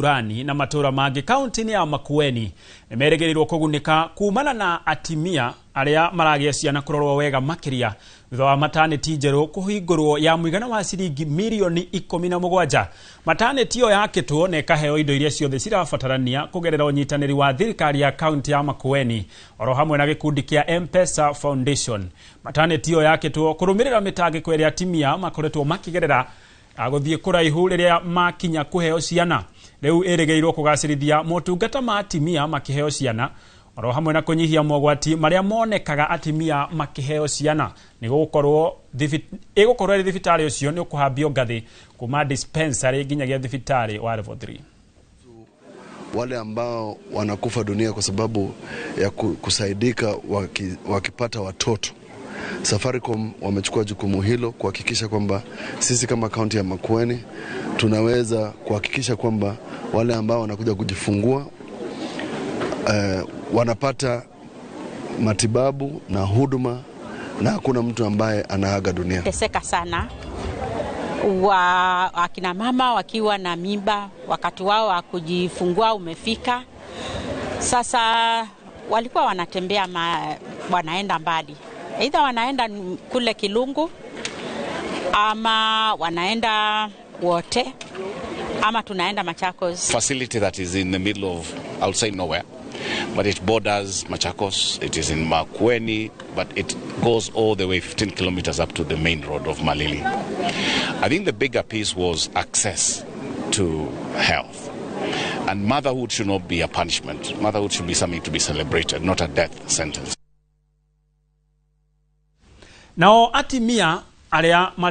Burani na matũra mangĩ kaunti-inĩ ya Makueni nĩ merĩgĩrĩirwo kũgunĩka kumana na atimia arĩa maragĩa ciana kũrorwo wega makĩria thutha wa mataneti njerũ kũhingũrwo ya mũigana wa ciringi mirioni 17. Mataneti ĩyo yakĩtwo na ĩkaheo indo iria ciothe cirabatarania kũgerera ũnyitanĩri wa thirikari ya kaunti ya Makueni oro hamwe na gĩkundi kĩa M-Pesa Foundation. Mataneti ĩyo yakĩtwo kũrũmĩrĩra mĩtangĩko ĩrĩa atimia makoretwo makĩgerera gũthiĩ kũraihu rĩrĩa makinya kũheo ciana. Rĩu ĩrĩgĩrĩirwo kũgacĩrithia motungata ma atimia makĩheo ciana oro hamwe na kũnyihia mogwati marĩa monekaga atimia makĩheo ciana. Nĩ gũgũkorwo ĩgũkorwo ĩrĩ thibitarĩ ũcio nĩ ũkũhambio ngathĩ kuma dispensary nginyagia thibitarĩ wa level 3. Wale ambao wanakufa dunia kwa sababu ya kusaidika wakipata watoto. Safaricom wamechukua jukumu hilo kuhakikisha kwamba sisi kama kaunti ya Makueni tunaweza kuhakikisha kwamba wale ambao wanakuja kujifungua wanapata matibabu na huduma na hakuna mtu ambaye anaaga dunia. Teseka sana wa akina mama wakiwa na mimba, wakati wao wa kujifungua umefika. Sasa walikuwa wanatembea wanaenda mbali. Either wanaenda kule Kilungu ama wanaenda wote ama tunaenda Machakos. Facility that is in the middle of, I would say, nowhere, but it borders Machakos, it is in Makueni, but it goes all the way 15 kilometers up to the main road of Malili. I think the bigger piece was access to health. And motherhood should not be a punishment. Motherhood should be something to be celebrated, not a death sentence. Nao atimia arĩa marĩ